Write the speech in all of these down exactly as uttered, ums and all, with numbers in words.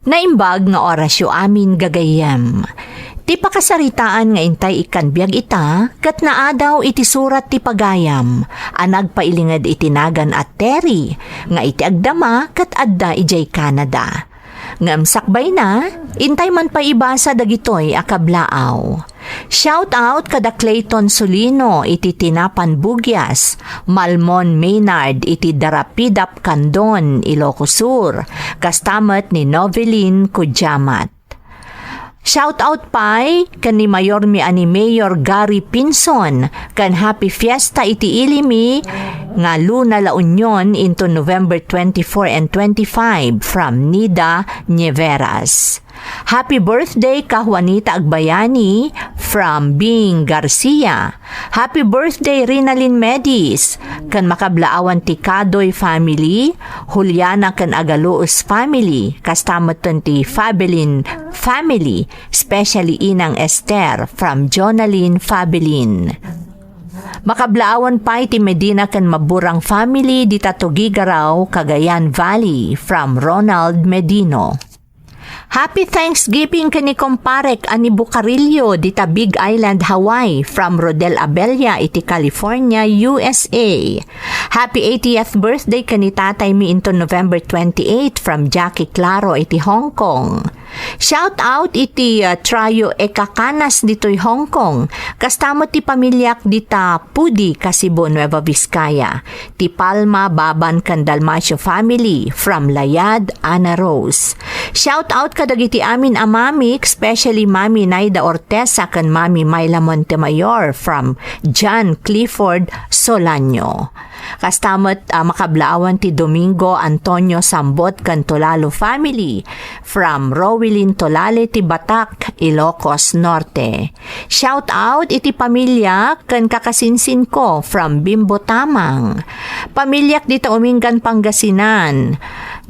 Naimbag nga orasyo amin, gagayyem. Ti pakasaritaan nga intay ikkan biag ita, ket naadaw iti surat ti pagayam a nagpailinged iti nagan a Terry, nga iti agdama ket adda idiay Canada. Ngem sakbayna, intay man pay ibasa dagitoy a kablaaw. Shout out kada Clayton Solino iti Tinapan Bugias, Malmon Maynard iti Darapidap Candon, Ilocos Sur, kasta met ni Novelin Kudiamat. Shout out pay ken ni Mayormi a ni Mayor Gary Pinson, ken happy fiesta iti ilimi nga Luna La Union into November twenty-four and twenty-five from Nida Nieveras. Happy birthday ka Juanita Agbayani from Bing Garcia. Happy birthday, Rinalyn Medis, ken makablaawan ti Kadoy family, Juliana ken Agaluos family, kasta metten ti Fabelin family, especially Inang Esther from Jonalyn Fabelin. Makablaawan pay ti Medina ken Maburang family dita Tugigaraw, Cagayan Valley from Ronald Medino. Happy Thanksgiving ken ni kumparek a ni Bucarillo dita Big Island, Hawaii, from Rodel Abella iti California, U S A. Happy eightieth birthday ken ni tataymi into November twenty-eight from Jackie Claro iti Hong Kong. Shout out iti, uh, Trio Ekakanas ditoy Hong Kong. Kasta met ti pamiliak dita Pudi, Kasibo, Nueva Vizcaya. Ti Palma, Baban, ken Dalmacio family from Layad, Ana Rose. Shout out kadagiti amin a mami, especially Mami Naida Ortesa ken Mami Myla Montemayor from John Clifford Solanio. Kasta met, ah, makablaawan ti Domingo Antonio Sambot ken Tulalo family from Rowilyn Tulale ti Batak, Ilocos Norte. Shout out iti pamiliak ken kakasinsinko from Bimbo Tamang. Pamiliak dita Umingan, Pangasinan,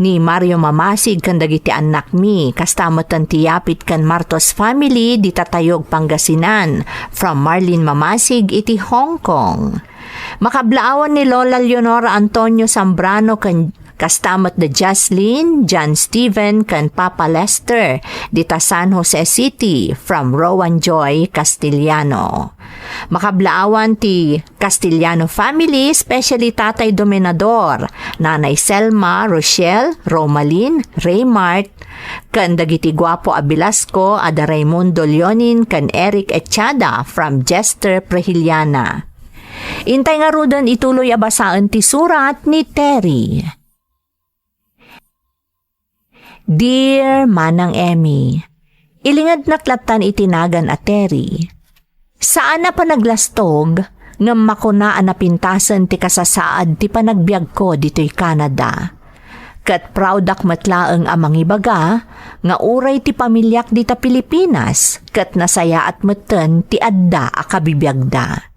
ni Mario Mamasig ken dagiti annakmi, kasta metten ti Yapit ken Martos family dita Tayog, Pangasinan, from Marlene Mamasig iti Hong Kong. Makablaawan ni Lola Leonora Antonio Zambrano ken kasta met da Jaslyn, John Steven, ken Papa Lester, dita San Jose City, from Rowan Joy Castellano. Makablaawan ti Castellano family, especially Tatay Dominador, Nanay Selma, Rochelle, Romalyn, Raymart, ken dagiti guapo a Velasco a da Raymundo Leonin ken Eric Echada from Jester Prehiliana. Intay ngaruden ituloy a basaen ti surat ni Terry. Dear Manang Emmy, ilingednak lattan iti nagan a Terry. Saan a panaglastog, ngem makuna a napintasen ti kasasaad ti panagbiagko ditoy Canada. Ket proudak met laeng a mangibaga nga uray ti pamiliak dita Pilipinas ket nasayaat metten ti adda a kabibiagda.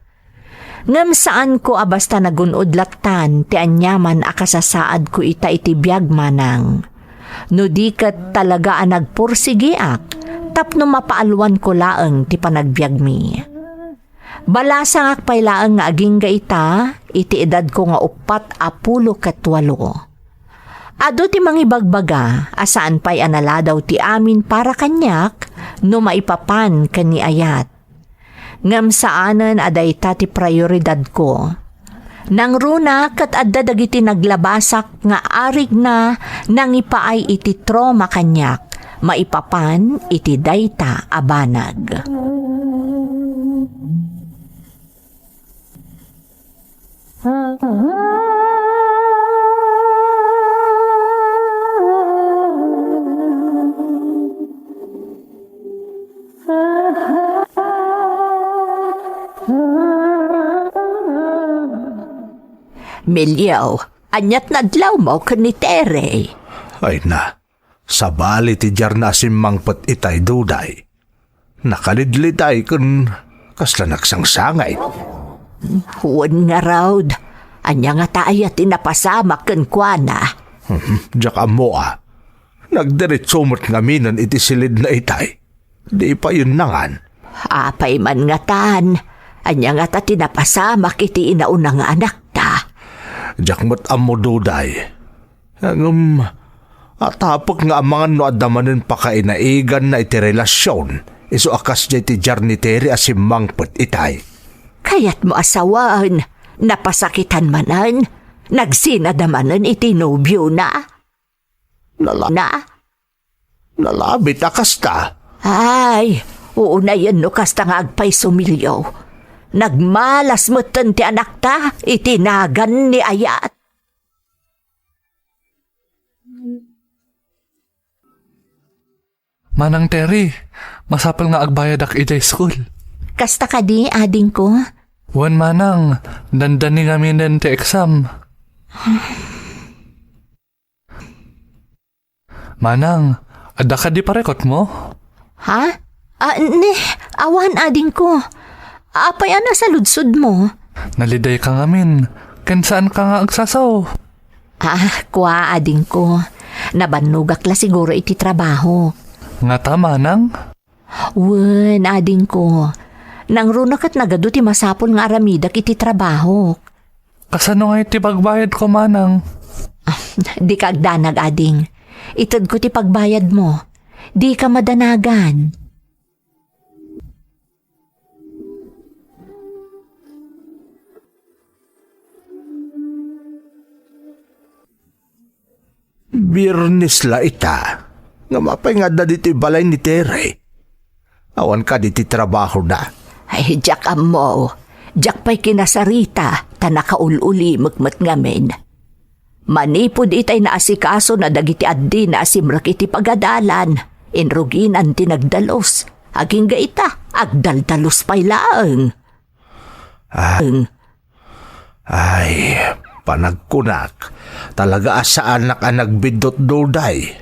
Ngem saanko a basta nagun-od lattan ti aniaman a kasasaadko ita iti biag, manang. No di ket talaga a nagpursigiak tapno mapaalwanko laeng ti panagbiagmi. Balasangak pay laeng nga agingga ita iti edadko nga uppat a pulo ket walo. Adu ti mangibagbaga a saan pay a naladaw ti amin para kaniak no maipapan ken ni ayat. Ngem saanen a dayta ti prioridadko. Nangruna ket adda dagiti naglabasak nga arigna nangipaay iti trauma kaniak maipapan iti dayta a banag. Melio, ania't nadlawmo ken ni Terry? Ay na, sabali ti diarna a simmangpet itay, Duday. Nakalidliday ken kasla nagsangsangay. Wen ngarud, ania ngata aya ti napasamak kenkuana? Hmm, diak ammo a. Nagdiretso met ngaminen iti silidna itay. Di pay yun nangan. Apay man ngatan, ania ngata ti napasamak iti inauna nga anakta? Diak met ammo, Duday. Ngem, Atapek nga amangan no adda manen pakainaiganna iti relasion, isu a kasdiay ti diar ni Terry a simmangpet itay. Kayatmo a sawen, napasakitan manen, nagsinada manen iti nobiona? Nala-, na? Nalabit a kasta. Ay, unayen no kasta nga agpayso, Emilio. Nagmalas metten ti anakta iti nagan ni ayat. Manang Terry, masapul nga agbayadak idiay school. Kasta kadi, adingko? Wen, manang, dandani ngaminen ti exam. Manang, adda kadi parikutmo? Ha? Ah, ne, awan, adingko. Apay a nasaludsodmo? Nalidayka ngamin, ken saanka nga agsasao. Ah, kua, adingko. Nabannogak la siguro iti trabaho. Ngata, manang? Wen, adingko. Nangruna ket nagadu ti masapul nga aramidek iti trabahok. Kasano ngay ti pagbayadko, manang? Dika agdanag, ading. Itedko ti pagbayadmo. Dika madanagan. Biernes la ita. Ngem apay nga adda ditoy balay ni Terry? Awan kadi ti trabahona? Ay, diak ammo. Diak pay kinasarita, ta nakaul-ulimek met ngamin. Manipud itay naasikasona dagiti addina a simrek iti pagadalan, inruginan ti nagdalus. Agingga ita, agdaldalus pay laeng. Ah. Ay, panagkunak, talaga a saanak a nagbiddut duday.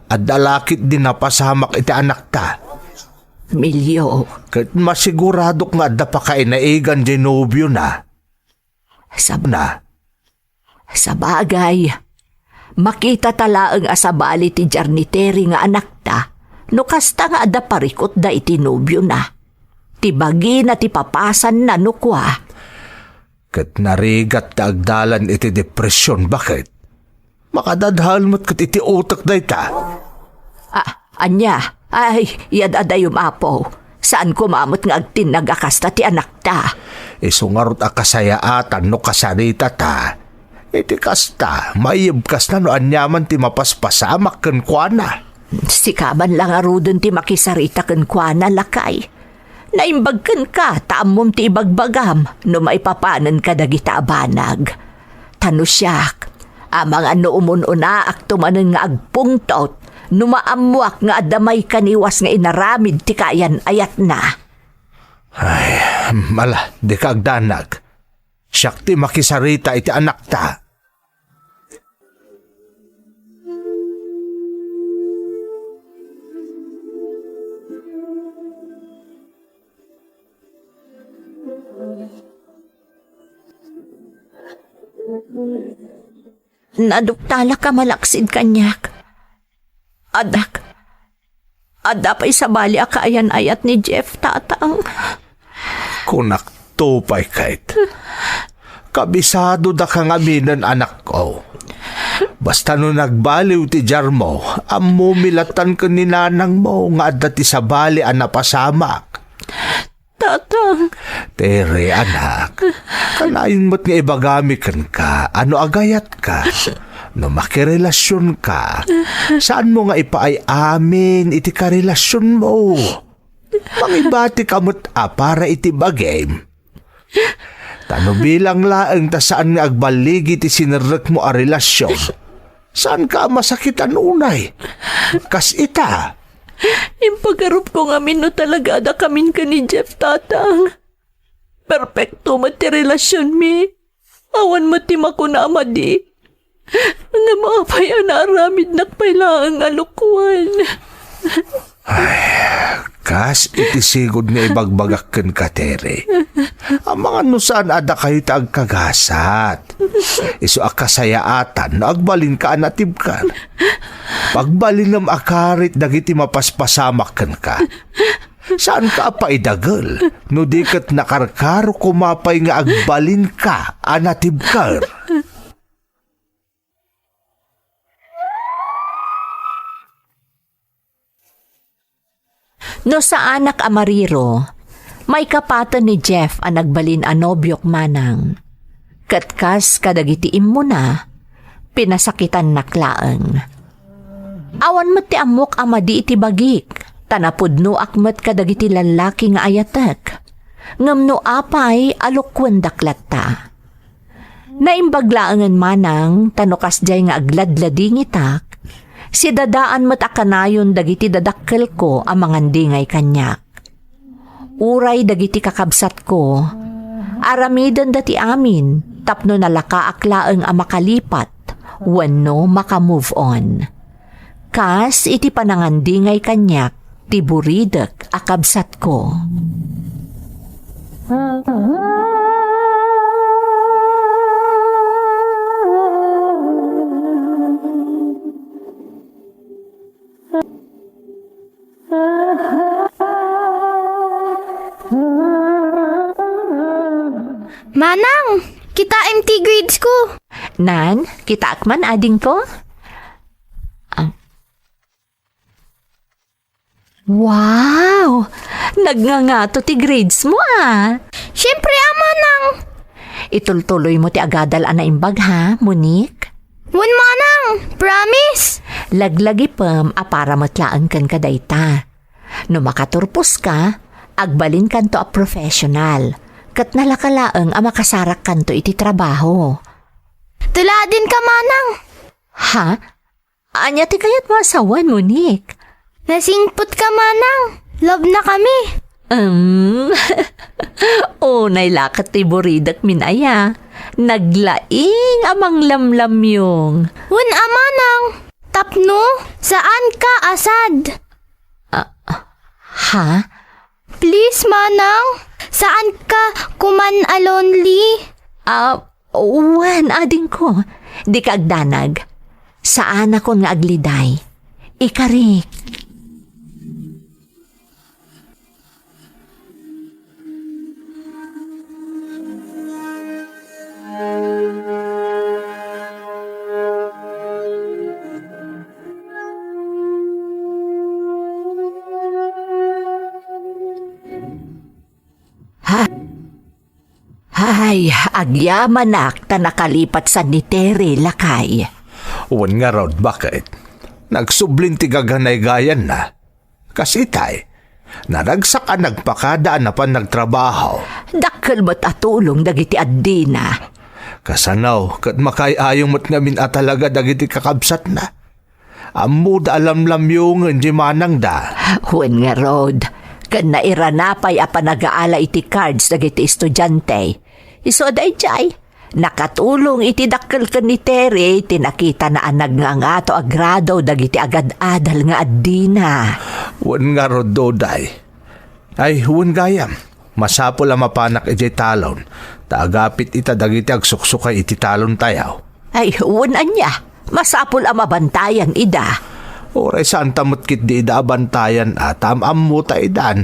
Adda la ketdi napasamak iti anakta. Emilio. Ket masiguradok nga adda pakainaigan diay nobiona. Sab-, na. Sabagay, makitata laeng a sabali ti diar ni Terry nga anakta, no kasta nga adda parikutda iti nobiona. Ti bagina ti papasanna no kua. Ket narigat ta agdalan iti depresion, baket? Makadadhael met ket iti utek dayta. Ah, ania? Ay, iyad-adayom, Apo. Saan koma met nga agtinnag a kasta ti anakta. Isu ngarud a kasayaatan no kasaritata. Iti kasta, maiyebkasna no aniaman ti mapaspasamak kenkuana. Sika man la ngaruden ti makisarita kenkuana, lakay. Naimbag kenka ta ammom ti ibagbagam no maipapanenka dagita a banag. Ta no siak, amangan no umun-unaakto manen nga agpungtot no maammoak nga adda maikaniwas nga inaramid ti kaayan-ayatna. Ay, ala, dika agdanag. Siak ti makisarita iti anakta. Naduktalak a malaksid kaniak. Addak, adda pay sabali a kaayan-ayat ni Jeff, Tatang. Kunakto pay ket. Kabisadodaka ngaminen, anakko. Basta no nagbaliw ti diarmo, ammomi lattan ken ni nanangmo nga adda ti sabali a napasamak. Tatang. Tere, anak, kanayon met nga ibagami kenka a no agayatka, no makirelasionka, saanmo nga ipaay amin iti karelasionmo. Mangibatika met a para iti bagim. Ta no bilang laeng ta saan nga agballigi ti sinerrekmo a relasion, saanka a masakitan unay? Kas ita. Impagarupko ngamin no talaga a dakamin ken ni Jeff, Tatang. Perpekto met ti relasionmi. Awan met ti makuna a madi. Ngem apay a naaramidnak pay laeng a lokoan? Ay, kas iti sigud nga ibagbagak kenka, Tere. Amangan no saan a dakayo ti agkagasat. Isu a kasayaatan no agbalinka a natibker. Pagbalinem a karit dagiti mapaspasamak kenka. Saanka a paidagel no di ket nakarkaro koma pay nga agbalinka a natibker. No saanak a mariro, maikapaten ni Jeff a nagbalin a nobiok, manang. Ket kas kadagiti immuna, pinasakitannak laeng. Awan met ti ammok a madi iti bagik, ta napudnoak met kadagiti lallaki nga ayatek. Ngem no apay, alukkuendak latta. Naimbag laengen, manang, ta no kasdiay nga agladladingitak, sidadaan met a kanayon dagiti dadakkelko a mangandingay kaniak. Uray dagiti kakabsatko, aramidenda ti amin tapno nalakaak laeng a makalipat wenno maka-move on. Kas iti panangandingay kaniak ti buridek a kabsatko. Manang, kitaem ti grades ko. Nan, kitaak man, adingko. Ah. Wow! Nagngangato ti grades mo, ah. Siyempre, a, manang. Itultuloy mo ti agadal a naimbag, ha, Monique? Wen, manang. Promise. Laglagipem a para met laeng kenka dayta. No makaturposka, agbalinkanto a professional, ket nalaka laeng a makasarakkanto iti trabaho. Tuladinka, manang. Ha? Ania ti kayatmo a sawen, Monique? Nasingpetka, manang. Love na kami. Um, unay la ket ti buridek min aya. Naglaing a manglamlamyong. Wen a, manang. Tapno saanka a sad. Ah, ha? Please, manang. Saanka koman a lonely. Ah, wen, adingko. Dika agdanag. Saanakon nga agliday. Ikarik. Ha? Ay, agyamanak ta nakalipat san ni Terry, lakay. Wen ngarud, baket? Nagsublin ti gaganaygayanna. Kas itay, naragsak a nagpakada a napan nagtrabaho. Dakkel met a tulong dagiti addina. Kasano, ket makaay-ayong met ngamin a talaga dagiti kakabsatna. Ammoda a lamlamyongen diay manangda. Wen ngarud, ken nairana pay a panagaala iti cards dagiti estudiante. Isu a daydiay, nakatulong iti dakkel ken ni Terry ti nakitana a nagngangato a grado dagiti agad-adal nga addina. Wen ngarud, Doday. Ay, wen gayam, masapul a mapanak idiay talon, ta agapit ita dagiti agsuksukay iti talontayo. Ay, wen ania, masapul a mabantayan ida. Uray saanta met ketdi ida a bantayan a ta am-ammota idan.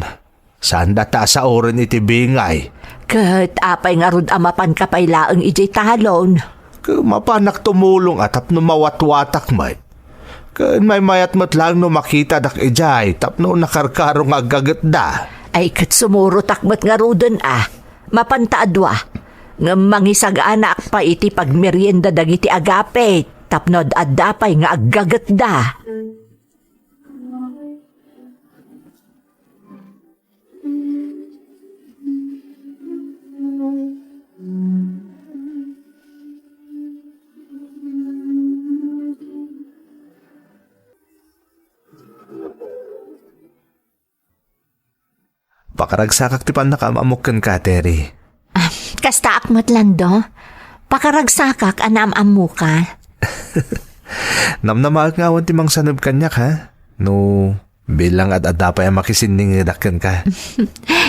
Saanda ta a saoren iti bingay. Ket apay ngarud a mapanka pay laeng idiay talon? Ket mapanak tumulong a tapno mawatwatak met. Ken maymayat met laeng no makitadak idiay tapno nakarkaro nga aggagetda. Ay, ket sumurotak met ngaruden a. Mapanta a dua. Ngem mangisaganaak pay iti pagmerienda dagiti agapit tapno ad-adda pay nga aggagetda. Pakaragsakak ti pannakaam-ammok kenka, Terry. Ah, kastaak met, Lando. Pakaragsakak a naam-ammoka. Namnamaek nga awan ti mangsaneb kaniak, ha? No bilang ad-adda pay a makisinningedak kenka.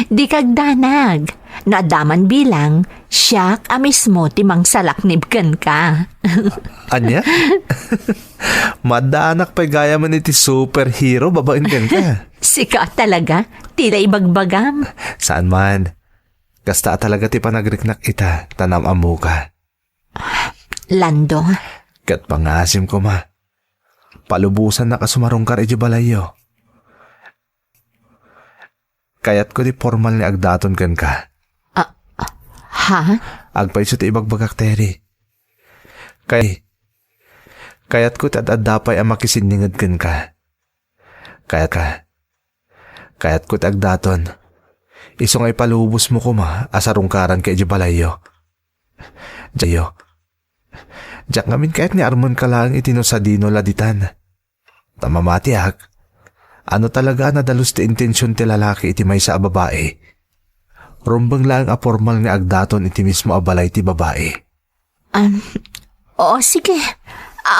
Dika agdanag. No adda man bilang, siak a mismo ti mangsalaknib kenka. Ania? Maddaanak pay gayamen iti superhero babaen kenka. Sika talaga, tila ibagbagam. Saan man. Kasta a talaga ti panagriknak ita, ta naam-ammoka. Lando. Ket pangngaasim koma. Palubosannak a sumarungkar idiay balayyo. Kayatko ti pormal nga agdaton kenka. Ah, ha? Agpayso ti ibagbagak, Terry. Kay-, kayatko ti ad-adda pay a makisinninged kenka. Kayat ka. Kayatko ti agdaton. Isu nga ipalubosmo koma a sarungkaranka idiay balayyo. Diayo. Diak ngamin kayat nga armenka laeng iti no sadino la ditan. Ta mamatiak, ano talaga a nadalus ti intension ti lalaki iti maysa a babai. Rumbeng laeng a pormal nga agdaton iti mismo a balay ti babai. Um, oo, sige.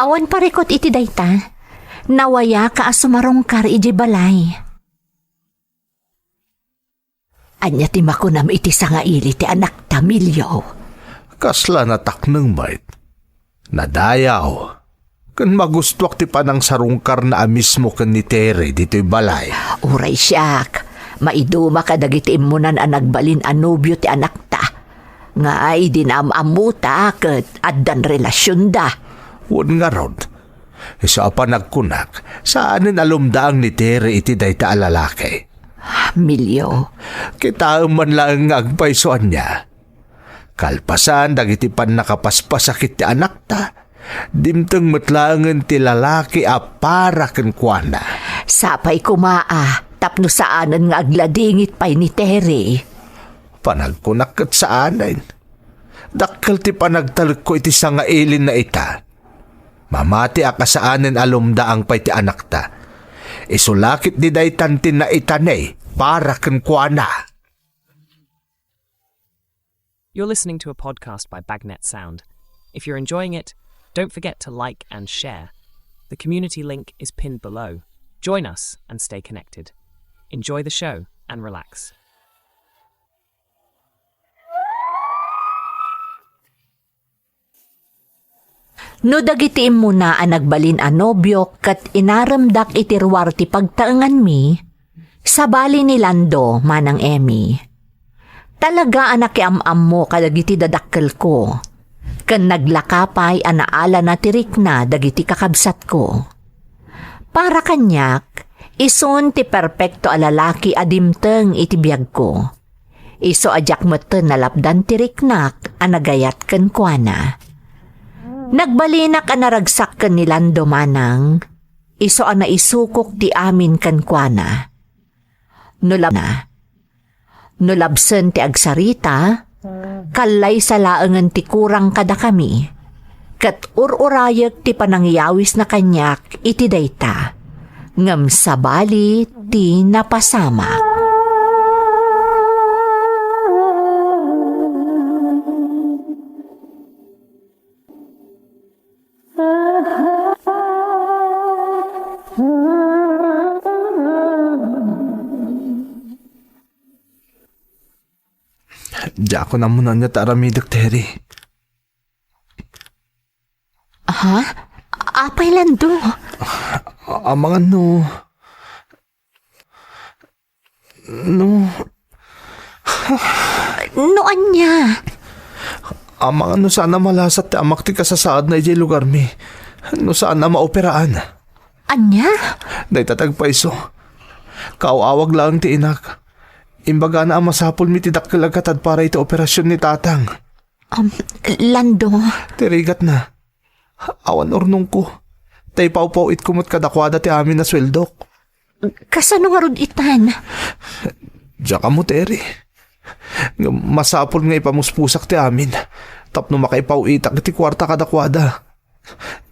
Awan parikut iti dayta. Nawayaka a sumarungkar idiay balay. Ania ti makunam iti sangaili ti anakta, Emilio? Kasla natakneng met. Nadayaw. Ken magustuak ti panangsarungkarna a mismo ken ni Terry ditoy balay. Uray siak, maiduma kadagiti immunan a nagbalin a nobio ti anakta. Nga idi naam-ammota ket addan relasionda. Wen ngarud, isu a panagkunak, saanen a lumdaang ni Terry iti dayta a lalaki. Emilio. Kitaem man laeng nga agpayso ania. Kalpasan dagiti pannakapaspasakit ti anakta, dimteng met laengen ti lalaki a para kenkuana. Sapay koma a, tapno saanen nga agladingit pay ni Terry. Panagkunak ket saanen. Dakkel ti panagtalekko iti sangailinna ita. Mamatiak a saanen a lumdaang pay ti anakta. Isu la ketdi daytan ti naitani para kenkuana. You're listening to a podcast by Bagnet Sound. If you're enjoying it, don't forget to like and share. The community link is pinned below. Join us and stay connected. Enjoy the show and relax. No dagiti immuna a nagbalin a nobiok ket inaremdak iti ruar ti pagtaenganmi, sabali ni Lando, Manang Emmy. Talaga a nakiam-ammo kadagiti dadakkelko, ken naglaka pay a naalana ti rikna dagiti kakabsatko. Para kaniak, isun ti perpekto a lalaki a dimteng iti biagko. Isu a diak metten nalapdan ti riknak a nagayat kenkuana. Nagbalinak a naragsak ken ni Lando Manang, isu a naisukok ti amin kenkuana. No lab-, no labsen ti agsarita, kallaysa laengen ti kurang kadakami. Ket ur-urayek ti panangyawisna kaniak iti dayta, ngem sabali ti napasamak. Diakon ammo no ania ti aramidek, Terry. Ha? Apay, Lando? A-, amangan no, no. No ania? Amangan no saan a malasat ti amak ti kasasaadna idiay lugarmi. No saan a maoperaan. Ania? Dayta ti agpayso. Kaaw-awag laeng ti inak. Imbagana a masapulmi ti dakkel a gatad para iti operasion ni tatang. Um, Lando. Ti rigatna, awan urnongko. Ta ipawpaw-itko met kadakuada ti amin a sueldok. Kasano ngarud itan? Diak ammo, Terry. Ngem masapul nga ipamuspusak ti amin tapno makaipaw-itak iti kuarta kadakuada.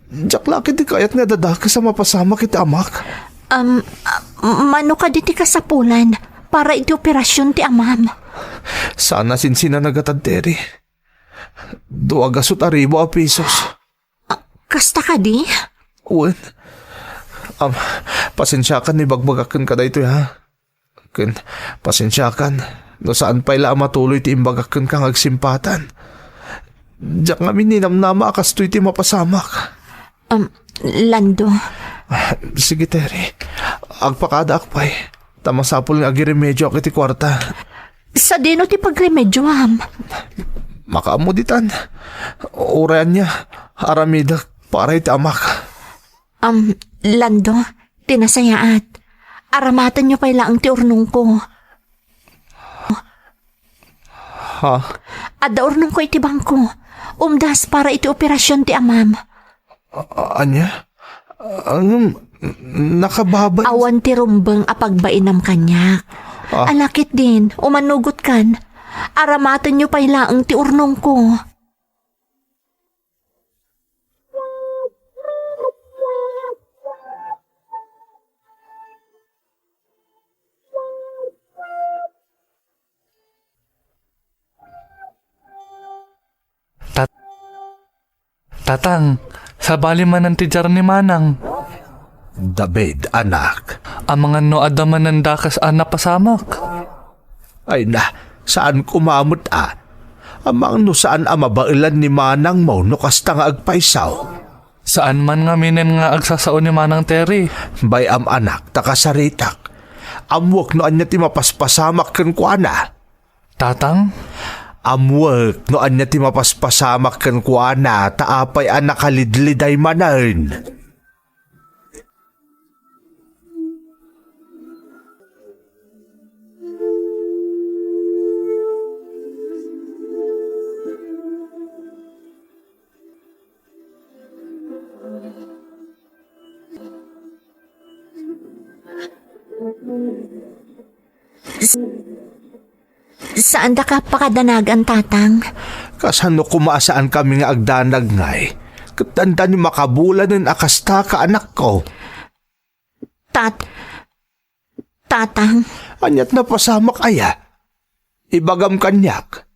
Diak la ketdi kayat nga adadakes a mapasamak iti amak. Um, ah, mano kadi ti kasapulan para iti operasion ti amam? Saan a sinsinanag a tad, Terry. Dua gasut a ribu a pesos. Ah, kasta kadi? Wen. Am, pasensiakan no ibagbagak kenka daytoy, ha? Ken, pasensiakan no saan pay la a matuloy ti imbagak kenka nga agsimpatan. Diak ngamin ninamnama a kastoy ti mapasamak. Um, Lando. Sige, Terry. Agpakadaak pay. Ta masapul nga agiremedioak iti kuarta. Sadino ti pagremedioam? Makaammo ditan. Uray ania, aramidek para iti amak. Um, Lando, ti nasayaat, aramatenyo pay laeng ti urnongko. Ha? Adda urnongko iti bangko. Umdas para iti operasion ti amam. A-, ania? Ngem, nakababay. Awan ti rumbeng a pagbainam kaniak. Ah. Ala ketdin, umannogotkan. Aramatenyo pay laeng ti urnongko. Tat-, Tatang, sabali manen ti diar ni Manang. David, anak. Amangan no adda manen dakes a napasamak. Ay na, saan koma met a. Amangan no saan a mabaelan ni Manangmo no kasta nga agpayso. Saan man ngaminen nga agsasao ni Manang Terry. Bay-am, anak, ta kasaritak. Ammoek no ania ti mapaspasamak kenkuana. Tatang? Ammoek no ania ti mapaspasamak kenkuana, ta apay a nakalidliday manen. Saandaka pakadanagan, Tatang. Kasano koma a saankami nga agdanag ngay? Ket dandani makabulanen a kasta ka, anakko. Tat-, Tatang. Ania't napasamak aya? Ibagam kaniak.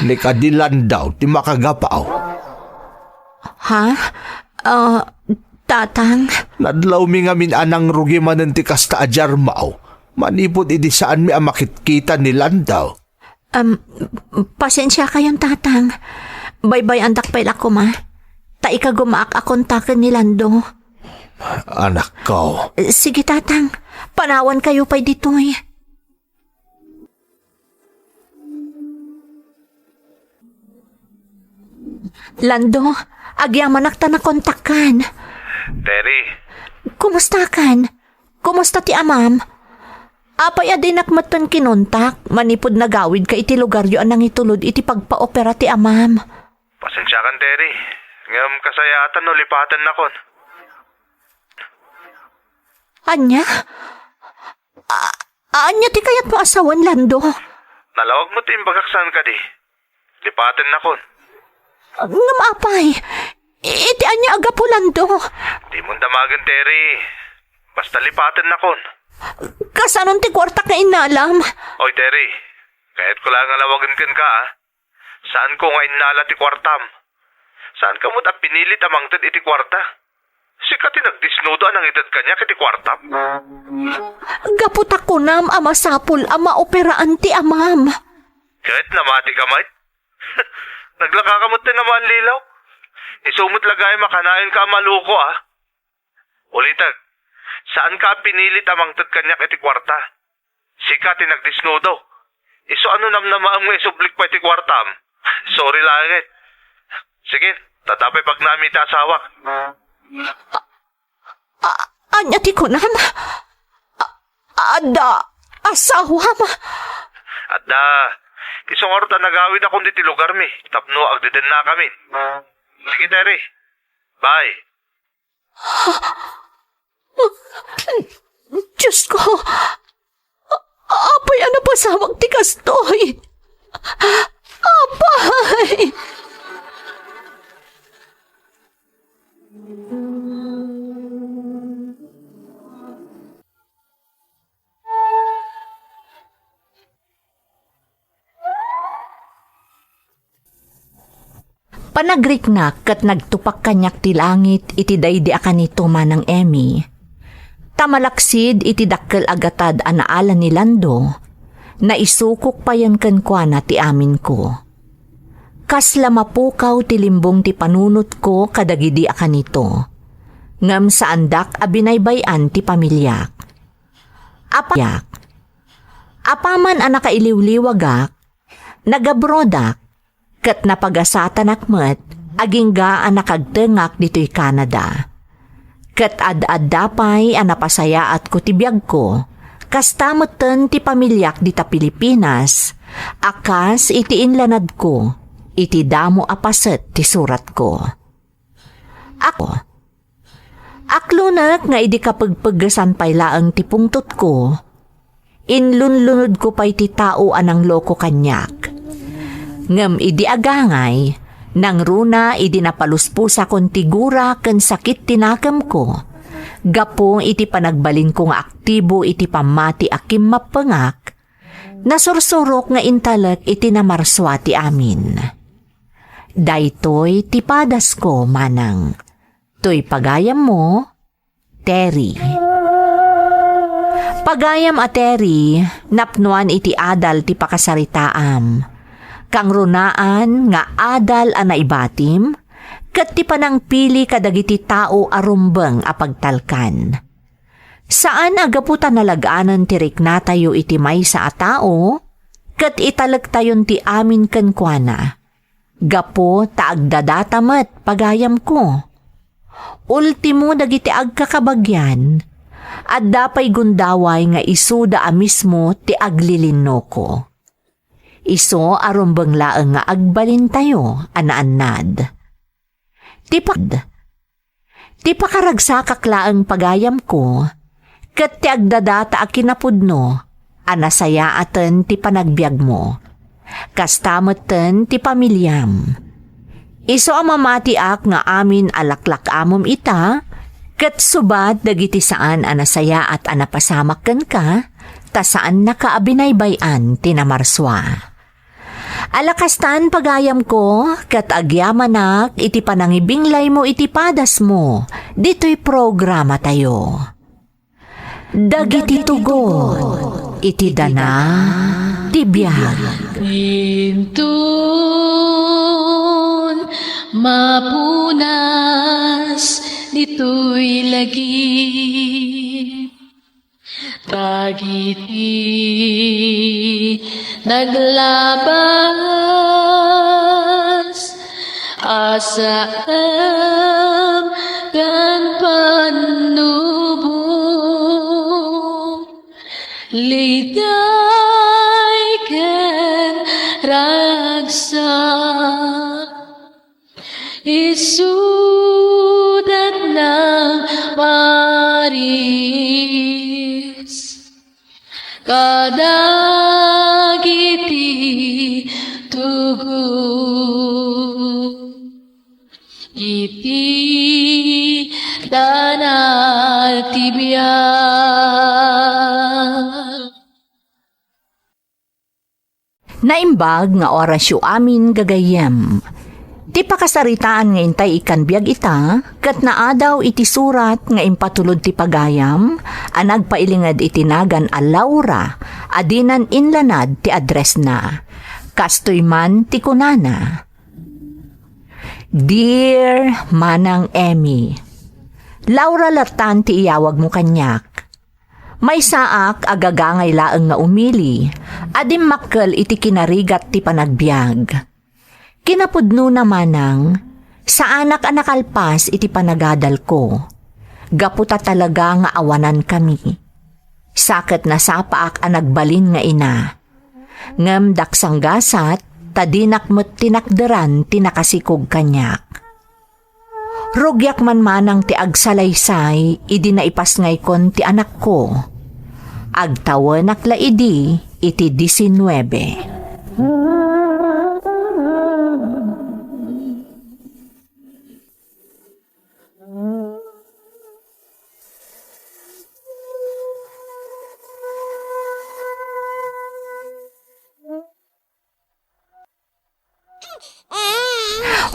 Ni kadi Landau ti makagapaw. Ha? Ah, Tatang? Nadlawmi ngamin a nangrugi manen ti kasta a diarmaw, manipud idi saanmi a makitkita ni Landau. Am, pasensiakayon, Tatang. Baybay-andak pay la koma. Ta ikagumaak a kontaken ni Lando. Anakko. Sige, Tatang. Panawankayo pay ditoy. Lando, agyamanak ta nakontakkan. Terry. Kumustakan? Kumusta ti amam? Apay a dinak metten kinontak manipud nagawidka iti lugaryo a nangitulod iti pagpaopera ti amam? Pasensiakan, Terry. Ngem kasayaatan no lipatennakon. Ania? A-, ania ti kayatmo a sawen, Lando? Nalawag met ti imbagak saan kadi. Lipatennakon. Ngem apay, iti ania a gapu, Lando? Dimon damagen, Terry. Basta lipatennakon. Kasanon ti kuartak nga innalam? Oy, Terry. Kayatko la nga lawagen kenka, a. Saanko nga innala ti kuartam. Saanka met a pinilit a mangted iti kuarta. Sika ti nagdisnudo a nangited kaniak iti kuartam. Gapu ta kunam a masapul a maoperaan ti amam. Ket namatika met? Naglakaka met ti namaan lilaw. Isu met la gayam a kanayon ka a maluko, a. Ulitek, saanka a pinilit a mangted kaniak iti kuarta. Sika ti nagdisnudo. Isu a no namnamaem nga isublik pay ti kuartam. Sorry laengen. Sige, ta adda pay pagnaanmi iti asawak. A-, ania ti kunam? A-, adda asawam? Adda. Isu ngarud a nagawidakon ditoy lugarmi tapno agdedennakamin. Sige, Terry. Bye. Diosko, apay a napasamak ti kastoy? Apay! Panagriknak ket nagtupak kaniak ti langit iti daydi a kanito, Manang Emmy. Ta malaksid iti dakkel a gatad a naala ni Lando, naisukok payen kenkuana ti aminko. Kasla mapukaw ti limbong ti panunotko kadagidi a kanito, ngem saandak a binaybay-an ti pamiliak. Apa-, apaman a nakailiwliwagak, nagabrodak, ket napagasatanak met agingga a nakagtengak ditoy Canada. Ket ad-adda pay a napasayaatko ti biagko Kasta metten ti pamiliak dita Pilipinas, a kas iti inlanadko, iti damo a paset ti suratko. Ako, aklonek nga idi kapegpeggesan pay laeng ti pungtotko, inlunlunodko pay ti tao a nangloko kaniak. Ngem idi agangay, nangruna idi napaluspusakon ti gura ken sakit ti nakemko, gapu iti panagbalinko nga aktibo iti pammati a kimmappengak, nasursurok nga intalek iti namarsua ti amin. Daytoy ti padasko, manang. Toy pagayammo, Terry. Pagayam a Terry, napnoan iti adal ti pakasaritaam. Kangrunaan nga adal a naibatim, ket ti panangpili kadagiti tao a rumbeng a pagtalkan. Saan a gapu ta nalag-anen ti riknatayo iti maysa a tao, ket italektayon ti amin kenkuana. Gapu ta agdadata met, pagayamko. Ultimo dagiti agkakabagian, adda pay gundaway nga isuda a mismo ti aglilinnoko. Isu a rumbeng laeng nga agbalintayo a naannad. Ti pad-, ti pakaragsakak laeng, pagayamko, ket ti agdadata a kinapudno a nasayaaten ti panagbiagmo. Kasta metten ti pamiliam. Isu a mamatiak nga amin a laklakamom ita, ket subat dagiti saan a nasayaat a napasamak kenka, ta saannaka a binaybay-an ti namarsua. Ala kastan, pagayamko, ket agyamanak iti panangibinglaymo iti padasmo ditoy programatayo. Dagiti tugot iti dana ti biag. Inton mapunas ditoy lagip, dagiti naglabas a saem ken pannubo, liday ken ragsak. Isudat nang paris kadagiti tugot iti dana ti biag. Naimbag nga orasyo amin, gagayyem. Ti pakasaritaan nga intay ikkan biag ita, ket naadaw iti surat nga impatulod ti pagayam a nagpailinged iti nagan a Laura a dinan inlanad ti addressna. Kastoy man ti kunana, "Dear Manang Emmy, Laura lattan ti iyawagmo kaniak. Maysaak a gagangay laeng nga umili a dimmakkel iti kinarigat ti panagbiag. Kinapudnona, manang, saanak a nakalpas iti panagadalko, gapu ta talaga nga awanankami. Sa ket nasapaak a nagbalin nga ina. Ngem daksanggasat, ta dinak met tinakderan ti nakasikog kaniak. Rugiak man manang ti agsalaysay idi naipasngaykon ti anakko. Agtawenak la idi iti disinnuebe."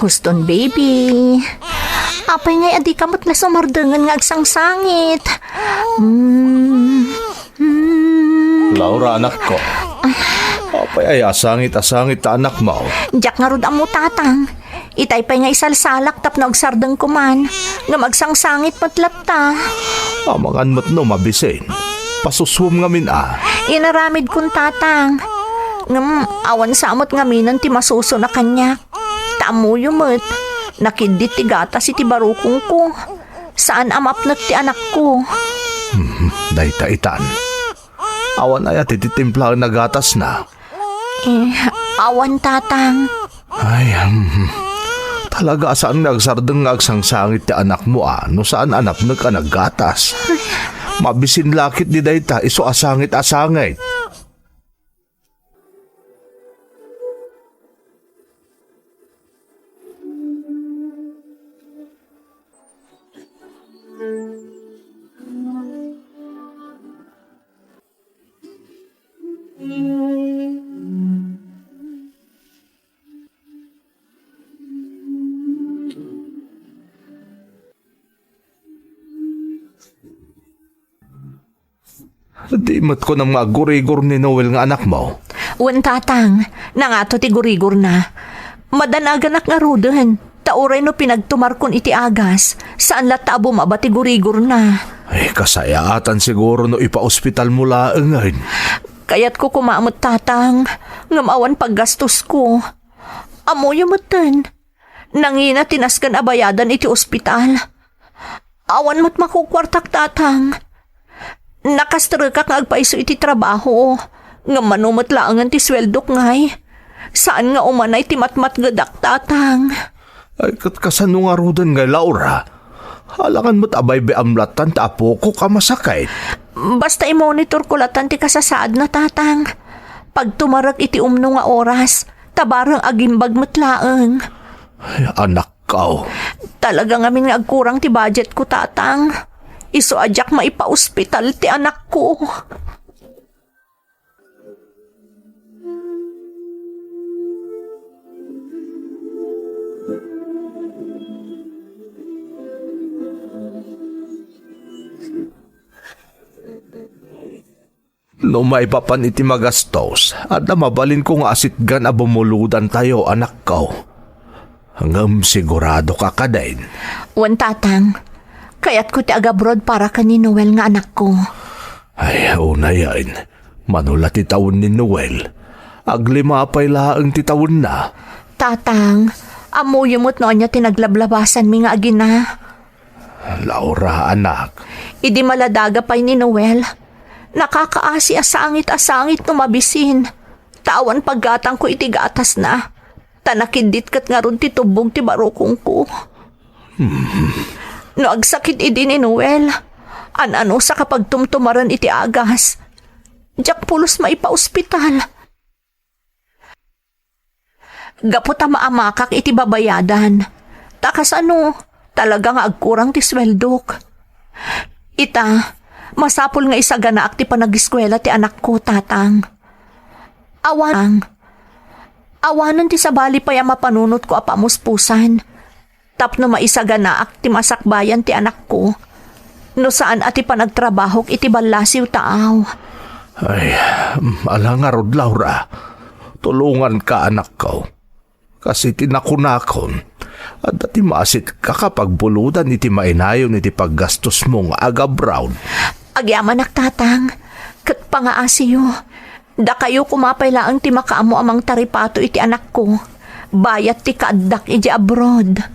Houston, baby. Apay ngay a dika met la sumardengen nga agsangsangit? Mm. Mm. Laura, anakko. Apay aya a sangit a sangit ta anakmo? Diak ngarud ammo, tatang. Itay pay nga isalsalak tapno agsardengko man, ngem agsangsangit met latta. Amangan met no mabisin. Pasuswem ngamin a. Inaramidkon, tatang. Ngem awan sa met ngaminen ti masuson a kaniak. Ta ammoyo met, nakiddit ti gatas iti barukongko. Saan a mapnek ti anakko. Hmm, dayta itan. Awan aya ti titimplaenna gatasna? Eh, awan, Tatang. Ay, hmm. Talaga a saan nga agsardeng nga agsangsangit ti anakmo a no saan a napnek a naggatas. Mabisin la ketdi dayta isu a sangit a sangit. Di met kunam nga aggurigor ni Noel nga anakmo? Wen, Tatang, nangato ti gurigorna. Madanaganak ngaruden, ta uray no pinagtumarkon iti agas, saan latta a bumaba ti gurigorna. Ay, kasayaatan siguro no ipaospitalmo laengen. Kayatko koma met, Tatang, ngem awan paggastosko. Ammoyo metten, nangina ti nasken a bayadan iti ospital. Awan met makukuartak, Tatang. Nakastrekak nga agpayso iti trabaho, ngem mano met laengen ti sueldok ngay. Saan nga umanay ti matmatgedak, Tatang. Ay, ket kasano ngaruden ngay, Laura? Alangan met a baybay-am lattan ti apokok a masakit. Basta imonitorko lattan ti kasasaadna, Tatang. Pagtumarek iti umno nga oras, ta bareng agimbag met laeng. Ay, anakko. Talaga ngamin nga agkurang ti budgetko, Tatang. Isu a diak maipaospital ti anakko. No maipapan iti magastos, adda mabalinko nga asitgan a bumulodantayo, anakko. Ngem siguradoka kadin? Wen, Tatang. Kayatko ti agabroad para ken ni Noel nga anakko. Ay, unayen, mano la ti tawen ni Noel? Aglima pay laeng ti tawenna. Tatang, ammoyo met no ania ti naglablabasanmi nga agina. Laura, anak. Idi maladaga pay ni Noel, nakakaasi a sangit a sangit no mabisin. Ta awan paggatangko iti gatasna. Ta nakiddit ket ngarud ti tubbog ti barukongko. Hmm. No agsakit idi ni Noel, an-anusak a pagtumtumaren iti agas. Diak pulos maipaospital. Gapu ta maamakak iti babayadan. Ta kasano, talaga nga agkurang ti sueldok. Ita, masapul nga isaganaak ti panagiskuela ti anakko, Tatang. Awan, awanen ti sabali pay a mapanunotko a pamuspusan. Tapno maisaganaak ti masakbayan ti anakko, no saan a ti panagtrabahok iti ballasiw taaw. Ay, ala ngarud, Laura. Tulonganka, anakko. Kas iti nakunakon, adda ti maasitka a pagbulodan iti mainayon iti paggastosmo nga agabroad. Agyamanak, Tatang, ket pangaasiyo. Dakayo koma pay laeng ti makaammo a mangtaripato iti anakko, bayat ti kaaddak idiay abroad.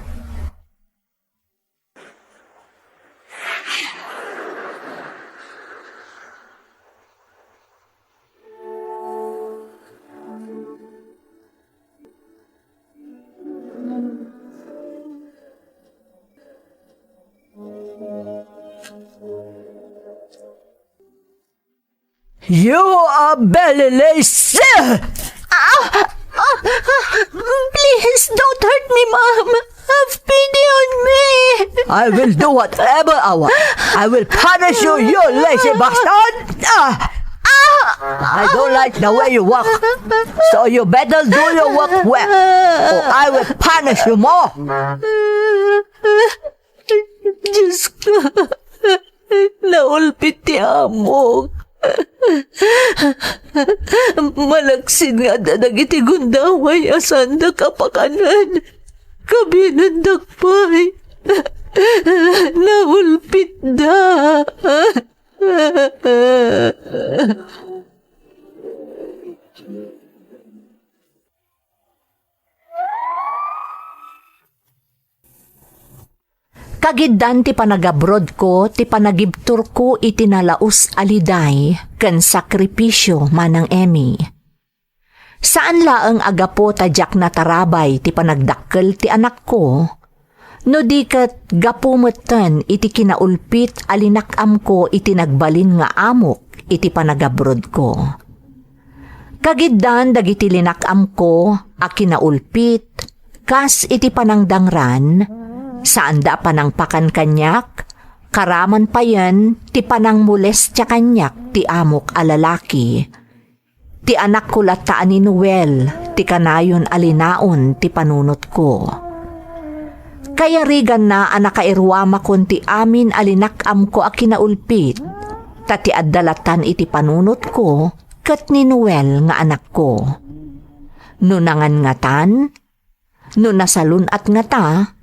You are very lazy! Ah! Ah! Please, don't hurt me, Mom. Have pity on me. I will do whatever I want. I will punish you, you lazy bastard! Ah! Ah! I don't like the way you walk. So you better do your work well, or I will punish you more. Diyos ko, naulpit ti amok. Malaksid nga adda dagiti gundaway a saandak a pakanen. Kabiinendak pay. Naulpitda. Agiddan ti panagabrodko ti panagibturko iti nalaus a liday ken sakripisio, Manang Emmy. Saan laeng a gapu ta diak natarabay ti panagdakkel ti anakko, no di ket gapu metten iti kinaulpit a linak-amko iti nagbalin nga amok iti panagabrodko. Kagiddan dagiti linak-amko a kinaulpit kas iti panangdangran, saanda a panangpakan kaniak, karaman payen ti panangmolestia kaniak ti amok a lalaki. Ti anakko latta a ni Noel ti kanayon a linaon ti panunotko. Kayariganna a nakairuamakon ti amin a linak-amko a kinaulpit, ta ti adda lattan iti panunotko ket ni Noel nga anakko. No nangangatan, no nasalun-at ngata,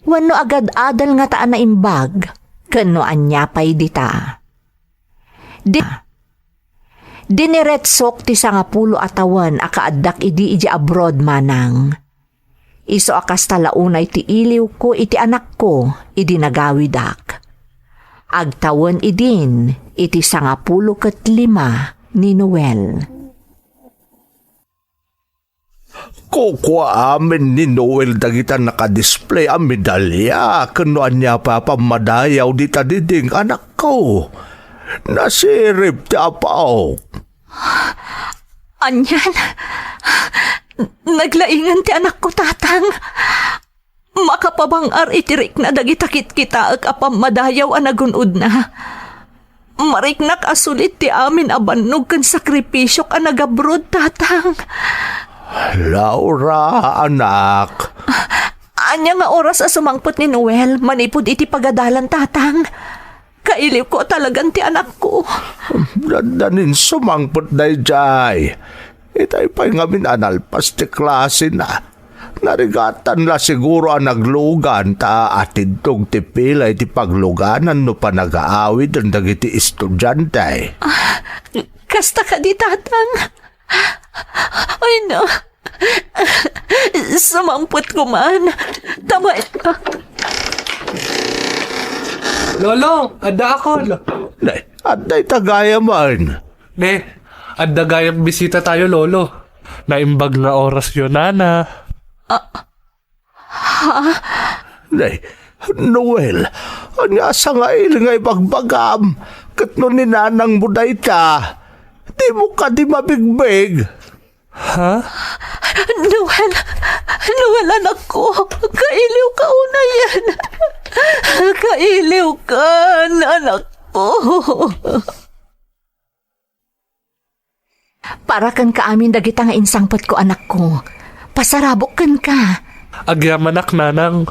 wenno agad-adal ngata a naimbag, ken no ania pay dita. Di-, diniretsok ti sangapulo a tawen a kaaddak idi idiay abroad, Manang. Isu a kasta la unay ti iliwko iti anakko idi nagawidak. Agtawen idin iti sangapulo ket lima ni Noel. Kukua amin ni Noel dagita nakadisplay a medalya ken no ania pay a pammadayaw dita diding, anakko. Nasirib ti apaok. Anian? Naglaingan ti anakko, Tatang. Makapabang-ar iti rikna dagita kitkitaek a pammadayaw a nagun-odna. Mariknak a sulit ti amin a bannog ken sakripisiok a nag-abroad, Tatang. Laura, anak. Ania nga oras a sumangpet ni Noel manipud iti pagadalan, Tatang? Kailiwko talagan ti anakko. Dandanin sumangpet daydiay. Itay pay ngamin a nalpas ti klasena. Narigatan la siguro a naglugan ta atidtog ti pila iti pagluganan no panagaawiden dagiti estudiante. Ah, kasta kadi, Tatang? Ay, no. Sumangpet ko man. Tama. Lolo, adda ako, lo-. Ne, adda ita gayam. Ne, adda gayam bisita tayo, Lolo. Naimbag nga oras yo, Nana. Ah, ha? Ne, Noel, ania a sangail nga ibagbagam? Ket no ni nanangmo dayta, dimo kadi mabigbig? Ha? Noel! Noel, anakko! Kailiw ka unayen! Kailiw ka, anakko! Para kenka amin dagita nga insangpetko, anakko. Pasarabok kenka. Agyamanak, Nanang.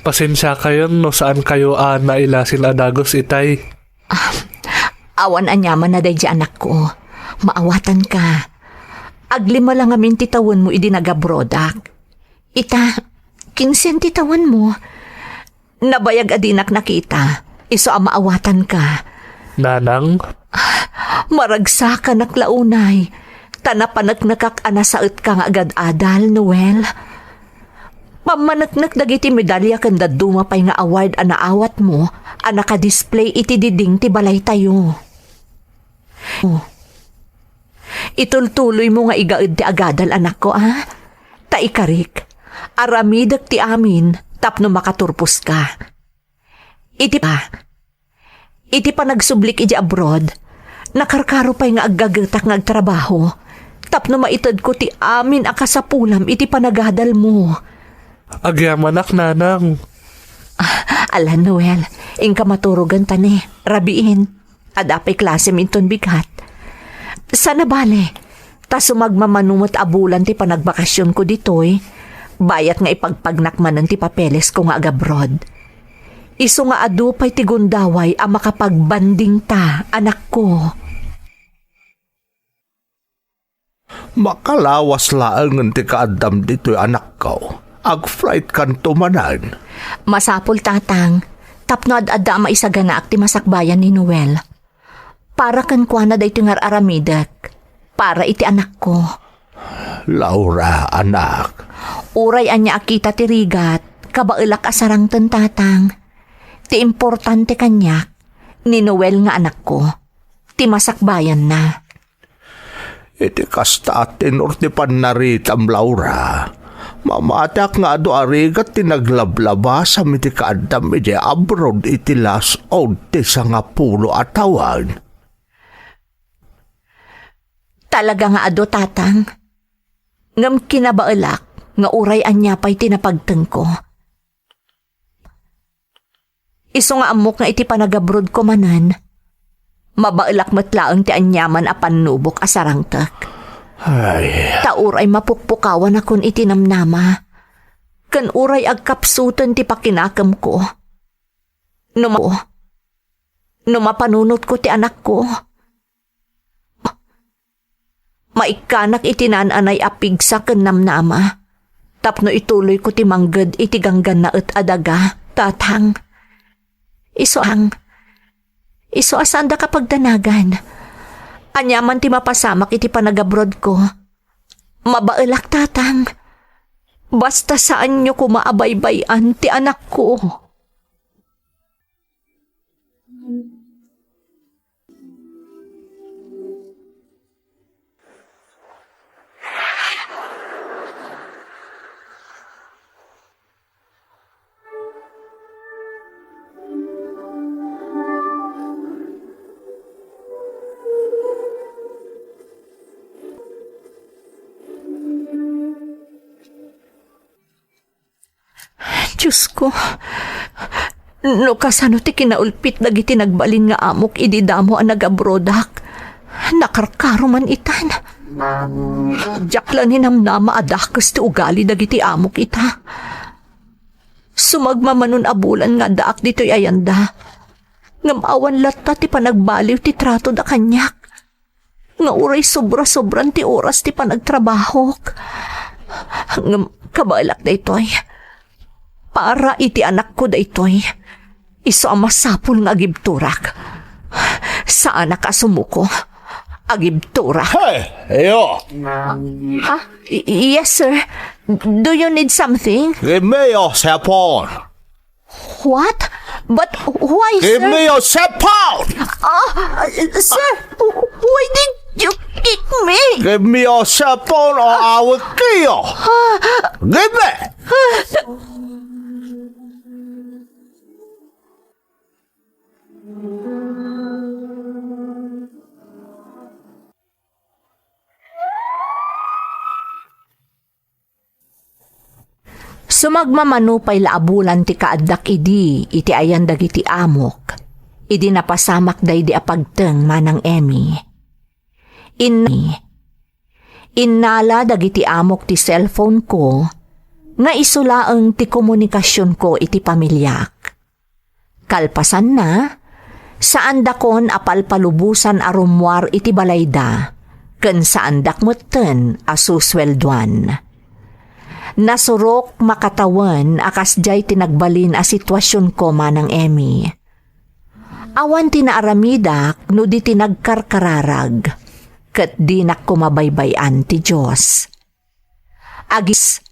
Pasensiakayon no saan kayo a nailasin a dagus itay. Ah, awan aniaman a daydi, anakko. Maawatanka. Aglima la ngamin ti tawenmo idi nagabrodak. Ita, kinsen ti tawenmo. Nabayag a dinak nakita. Isu a maawatanka. Nanang? Maragsakanak la unay. Ta napaneknekak a nasaetka nga agad-adal, Noel. Pammaneknek dagiti medalya ken dadduma pay nga award a naawatmo a nakadisplay iti diding ti balaytayo. Oh. Itultuloymo nga igaed ti agadal, anakko, a? Ta ikarik, aramidek ti amin tapno makaturposka. Iti pa, iti panagsublik iti abroad, nakarkaro pay nga aggagetak nga agtrabaho tapno maitedko ti amin a kasapulam iti panagadalmo. Agyamanak, Nanang. Ah, ala, Noel, inka maturogen ta ne, rabiin. Adda pay klasem inton bigat. Sana bale, ta sumagmamano met a bulan ti panagbakasionko ditoy, bayat nga ipagpagnak manen ti papelesko nga agabroad. Isu nga adu pay ti gundaway a makapagbandingta, anakko. Makalawas laengen ti kaaddam ditoy, anakko. Ag-flight kanto manen. Masapul, Tatang, tapno ad-adda a maisaganaak ti masakbayan ni Noel. Para kenkuana daytoy nga ar-aramidek. Para iti anakko. Laura, anak. Uray ania a kita ti rigat, kabaelak a sarangten, Tatang. Ti importante kaniak, ni Noel nga anakko, ti masakbayanna. Iti kasta a tenor ti pannaritam, Laura, mamatiak nga adu a rigat ti naglablabasam iti kaaddam idiay abroad iti las-ud ti sangapulo a tawen. Talaga nga adu, Tatang. Ngem kinabaelak nga uray ania pay ti napagtengko. Isu nga ammok nga iti panagabrodko manen, mabaelak met laeng ti aniaman a pannubok a sarangtek. Ay. Ta uray mapukpukawanakon iti namnama, ken uray agkapsuten ti pakinakemko. No ma-, no mapanunotko ti anakko, maikkanak iti naan-anay a pigsa ken namnama tapno ituloyko ti mangged iti ganggannaet a daga, Tatang. Isu ang, isu a saandaka pagdanagan. Aniaman ti mapasamak iti panagabrodko, mabaelak, Tatang. Basta saanyo koma a baybay-an ti anakko. Diosko, no kasano ti kinaulpit dagiti nagbalin nga amok idi damo a nagabrodak, nakarkaro man itan. Diak la ninamnama a dakes ti ugali dagiti amok ita. Sumagmamanon a bulan nga addaak ditoy ayanda, ngem awan latta ti panagbaliw ti tratoda kaniak. Nga uray sobra-sobran ti oras ti panagtrabahok. Ngem kabaelak daytoy. Para iti anakko daytoy. Isu a masapul nga agibturak. Saanak a sumuko. Agibturak. Hey, iyo! Ah, y-, yes, sir. Do you need something? Give me your cellphone. What? But why, Give sir? me your cellphone! Ah, sir, why did you kick me? Give me your cellphone or I will kill you! Give me! Sumagmamano pay la a bulan ti kaaddak idi iti ayan dagiti amok, idi napasamak daydi a pagteng, Manang Emmy. In-, innala dagiti amok ti cellphone-ko nga isu laeng ti komunikasionko iti pamiliak. Kalpasanna, saandakon a palpalubosan a rummuar iti balayda, ken saandak metten a susueldoan. Nasurok makatawen a kasdiay ti nagbalin a situasionko, Manang Emmy. Awan ti naaramidak no di ti nagkarkararag, ket dinak koma baybay-an ti Dios. Agis-,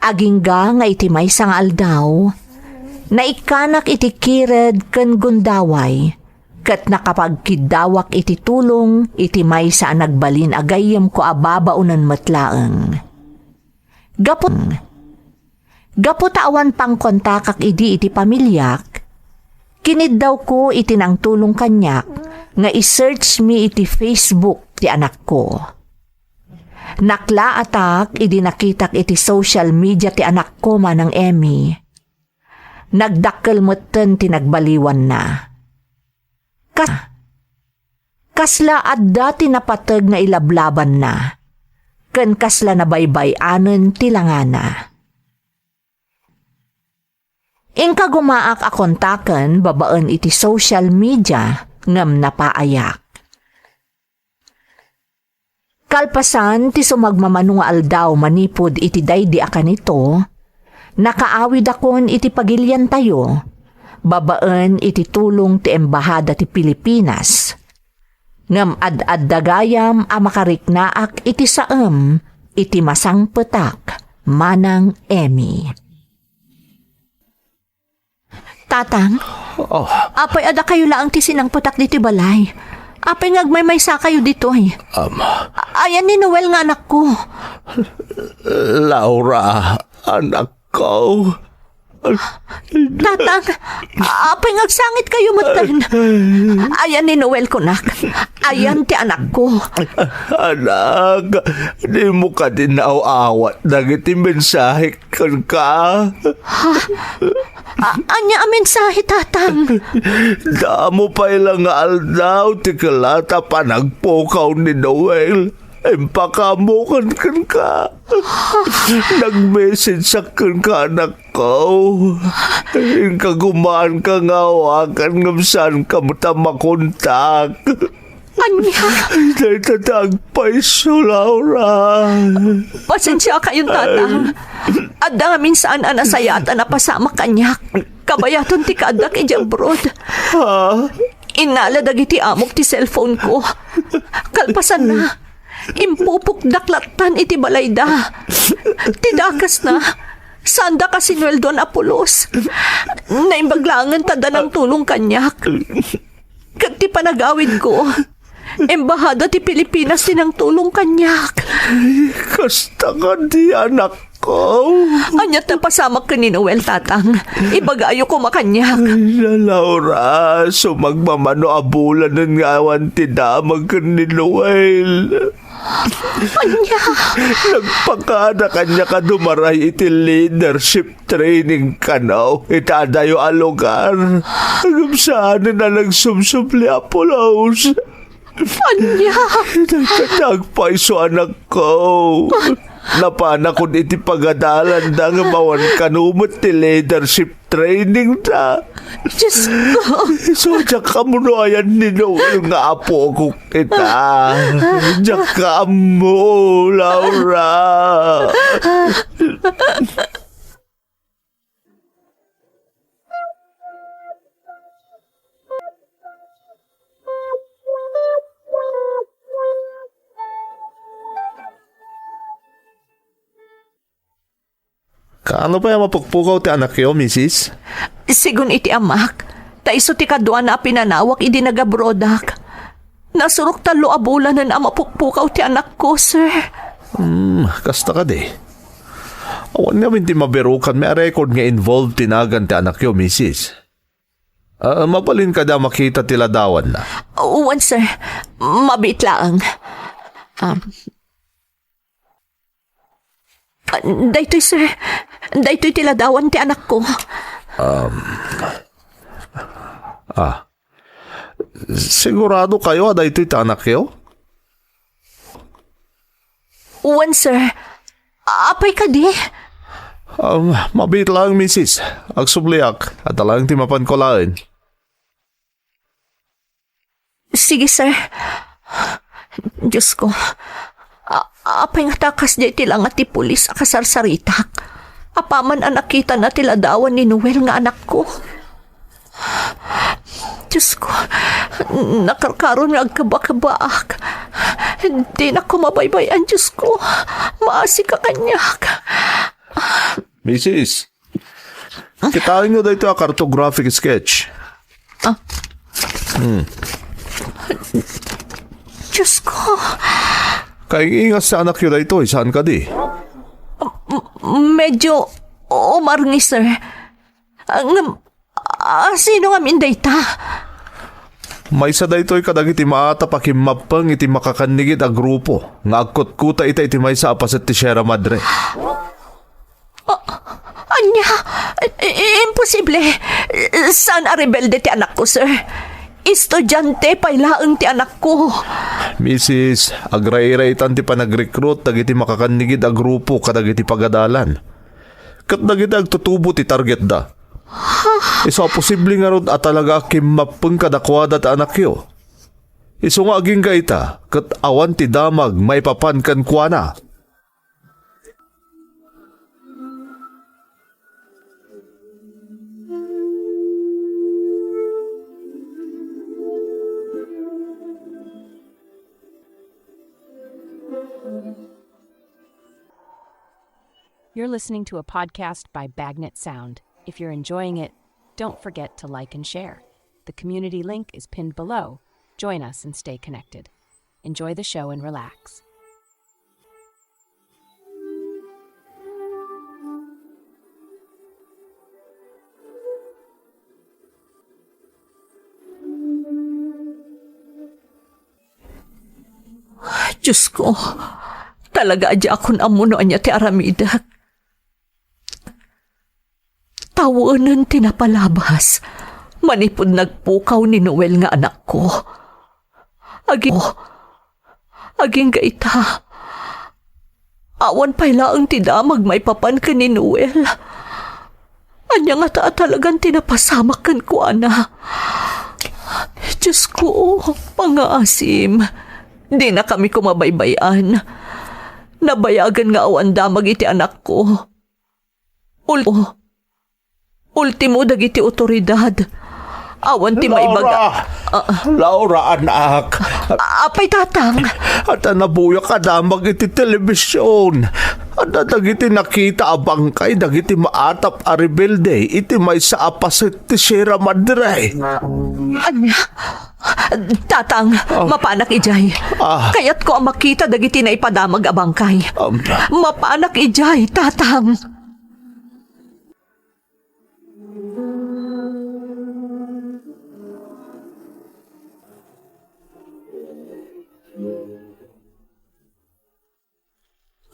Agingga nga iti maysa nga aldaw, naikkanak iti kired ken gundaway, ket nakapagkiddawak iti tulong iti maysa a nagbalin a gayyemko a babaonen met laeng. Gapu-, gapu ta awan pangkontakak idi iti pamiliak, kiniddawko iti nangtulong kaniak nga i-search mi iti Facebook ti anakko. Naklaatak idi nakitak iti social media ti anakko, Manang Emmy. Nagdakkel metten ti nagbaliwanna. Kas-, kasla adda ti napateg nga ilablabanna, ken kasla nabaybay-anen ti langana. Inka gumaak a kontaken babaen iti social media ngem napaayak. Kalpasan ti sumagmamano nga aldaw manipud iti daydi a kanito, nakaawidakon iti pagiliantayo babaen iti tulong ti Embahada ti Pilipinas. Ngem ad-adda gayam a makariknaak iti saem iti masangpetak, Manang Emmy. Tatang, Oh, apay adda kayo laeng ti sinangpetak ditoy balay? Apay nga agmaymaysa kayo ditoy? Um, A-, ayan ni Noel nga anakko. Laura, anakko. Tatang, apay nga agsangit kayo metten? Ayan ni Noel, kunak. Ayan ti anakko. Anak, dimo kadi naaw-awat dagiti mensahe kenka? A-, ania a mensahe, Tatang? Damo pay la nga aldaw ti kellat a panagpukaw ni Noel. Impakaammokan kenka. Nag-message-ak kenka, anakko. Inka gumaanka nga awagan ngem saanka met a makontak. Ania? Dayta ti agpayso, Laura. Pasensiakayon, Tatang. Adda ngamin saan a nasayaat a napasamak kaniak. Kabayaton ti kaaddak idiay abroad. Ha? Innala dagiti amok ti cellphone-ko. Kalpasanna, impupokdak lattan iti balayda. Ti dakesna, saandak a sinueldoan a pulos. Naimbag laengen ta adda nangtulong kaniak. Ket ti panagawidko, Embahada ti Pilipinas ti nangtulong kaniak. Kasta kadi, anakko. Ania ti pasamak ken ni Noel, Tatang? Ibagayo koma kaniak. Ay, Laura, sumagmamano a bulanen nga awan ti damag ken ni Noel. Ania? Nagpakada kaniak a dumaray iti leadership training kano iti adayo a lugar. Ngem saanen a nagsubsubli a pulos. Ania? Dagiti agpayso, anakko. Napanakon iti pagadalanda ngem awan kano met ti leadership trainingda. Diyos ko. Isu, diak ammo no ayan ni Noel nga apokok ita. Diak ammo, Laura. Kaano pay a mapukpukaw ti anakyo, misis? Sigun iti amak, ta isu ti kaduana a pinanawak idi nagabroadak. Nasurok tallo a bulanen a mapukpukaw ti anakko, sir. Hmm, kasta kadi. Awan ngamin ti mabirukanmi a record nga involved ti nagan ti anakyo, misis. Ah, mabalin kadi a makita ti ladawanna? Wen, sir. Mabiit laeng. Ah, ah, daytoy, sir. Daytoy ti ladawan ti anakko. Um, ah. Sigurado kayo a daytoy ti anakyo? Wen, sir. Apay kadi? Um, mabiit laeng, misis. Agsubliak. Adda laeng ti mapanko laeng. Sige, sir. Diyos ko. A-, apay ngata kasdiay ti langa ti pulis a kasarsaritak? Apaman a nakitana ti ladawan ni Noel nga anakko. Diyos ko, nakarkaron nga agkabakabaak. Dinak ko mabaybay-an, Diyos ko. Maasika kaniak. Misis, kitaenyo daytoy a cartographic sketch. Ah. Hmm. Diyos ko. Kaing-ingas ti anakyo daytoy, saan kadi? M-, medyo umarngi, sir. Ah, ngem, ah, sino ngamin dayta? Maysa daytoy kadagiti maatap a kimmappeng iti makakannigid a grupo nga agkutkuta ita iti maysa a paset ti Sierra Madre. Ah, ania? I-, i-, imposible. Saan a rebelde ti anakko, sir. Estudiante pay laeng ti anakko. Misis, agrayrayitan ti panagrekrut dagiti makakannigid a grupo kadagiti pagadalan. Ket dagiti agtutubo ti targetda. Isu a posible ngarud a talaga a kimmappeng kadakuada ti anakyo. Isu nga agingga ita, ket awan ti damag maipapan kenkuana. You're listening to a podcast by Bagnet Sound. If you're enjoying it, Don't forget to like and share. The community link is pinned below. Join us and stay connected. Enjoy the show and relax. Diosko, talaga a diakon ammo no ania ti aramidek. Tawenen ti napalabas manipud nagpukaw ni Noel nga anakko. Agi-, agingga ita, awan pay laeng ti damag maipapan ken ni Noel. Ania ngata a talagan ti napasamak kenkuana? Diosko, pangaasim. Dinakami koma baybay-an. Nabayagen nga awan damag iti anakko. Ul-, ultimo dagiti otoridad. Awan ti maibaga. Laura! Ah. Laura, anak! Apay, Tatang? Adda nabuyak a damag iti telebision. Adda dagiti nakita a bangkay dagiti maatap a rebelde iti maysa a paset ti Sierra Madre. Ania? Tatang, ah, mapanak idiay. Ah. Kayatko a makita dagiti naipadamag a bangkay. Um. Mapanak idiay, Tatang.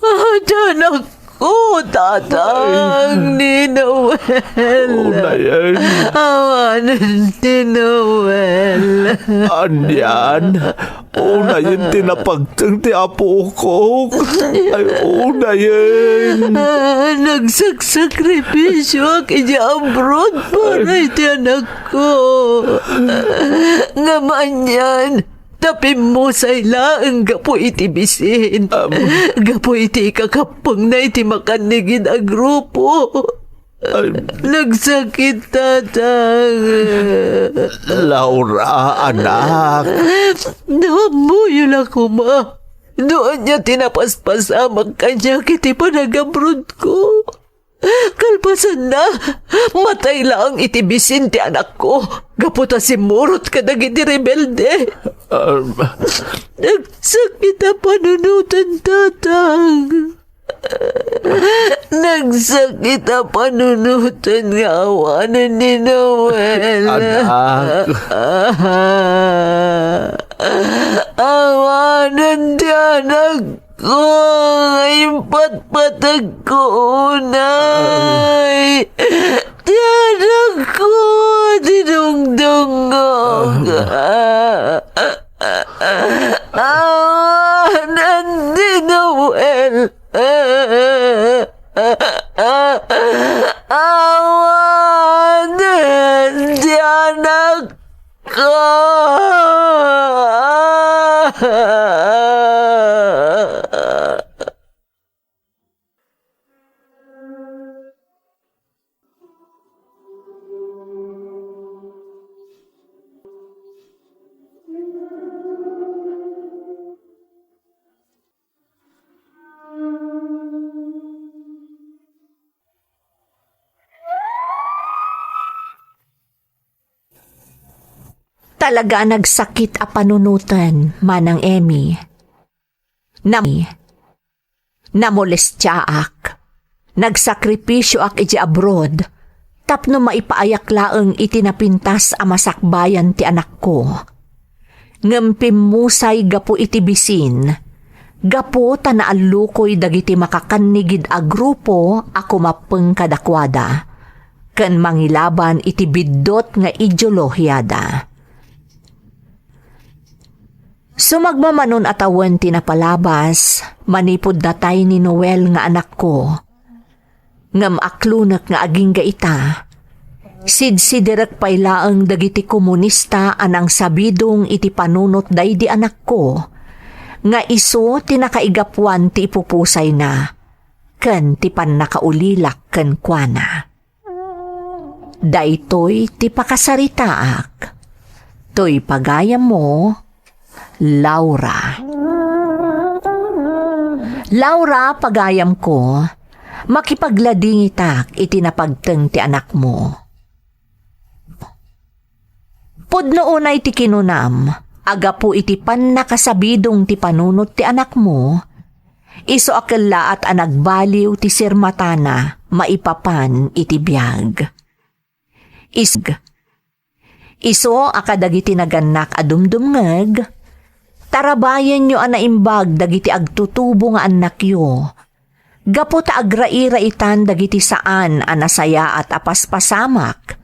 Adanakko, Tatang, ni Noel. Unayen. Awanen ni Noel. Anian? Unayen ti napagteng ti apok. Ay, unayen. Ah, nagsaksakripisyoak idiay abroad para iti anakko. Ngem anian, ta pimmusay laeng gapu iti bisin, am, gapu iti ikakappengna iti makannigid a grupo. Ay. Nagsakit, Tatang. Laura, anak. No ammoyo la koma no ania ti napaspasamak kaniak iti panagabrodko. Kalpasanna, matay laeng iti bisin ti anakko gapu ta simmurot kadagiti rebelde. Um. Nagsakit a panunoten, Tatang. Nagsakit a panunoten nga awanen ni Noel. Anak. Awanen ti anakko nga impatpatagko unay. Ti anakko, dinungdungngog. Awanen ni Noel. Awanen ti anakko. Talaga a nagsakit a panunoten, Manang Emmy. Nam-, namolestiaak. Nagsakripisioak idiay abroad tapno maipaayak laeng iti napintas a masakbayan ti anakko. Ngem pimmusay gapu iti bisin, gapu ta naallukoy dagiti makakannigid a grupo a kumappeng kadakuada ken mangilaban iti biddut nga ideolohiada. Sumagmamanon a tawen ti napalabas manipud natay ni Noel nga anakko. Ngem aklonek nga agingga ita, sidsidirek pay laeng dagiti komunista a nangsabidong iti panunot daydi anakko, nga isu ti nakaigapuan ti ipupusayna ken ti pannakaulilak kenkuana. Daytoy ti pakasaritaak. Toy pagayammo, Laura. Laura, pagayamko, makipagladingitak iti napagteng ti anakmo. Pudno unay ti kinunam, a gapu iti pannakasabidong ti panunot ti anakmo, isu a kellaat a nagbaliw ti sirmatana maipapan iti biag. Is-, isu a kadagiti nagannak a dumdumngeg, tarabayenyo a naimbag dagiti agtutubo nga annakyo, gapu ta agrairaitan dagiti saan a nasayaat a paspasamak,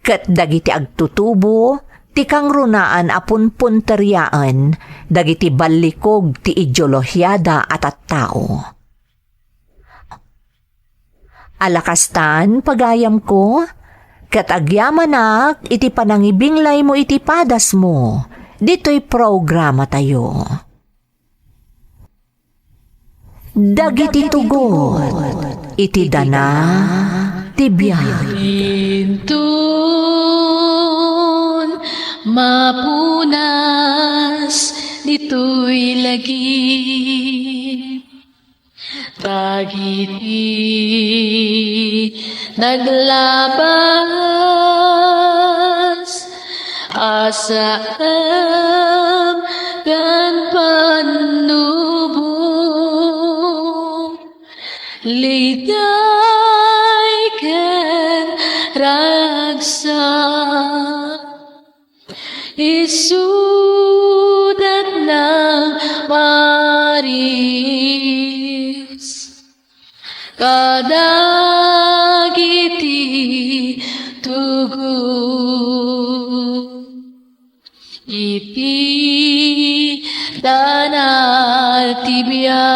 ket dagiti agtutubo ti kangrunaan a punpunteriaen dagiti ballikog ti ideolohiada a tattao. Alakastan, pagayamko, ket agyamanak iti panangibinglaymo iti padasmo ditoy programatayo. Dagiti tugot iti dana ti biag. Inton mapunas ditoy lagip, dagiti naglabas a saan ken pannubo, liday ken ragsak, isudat nang maris kadagiti tugot iti dana ti biag.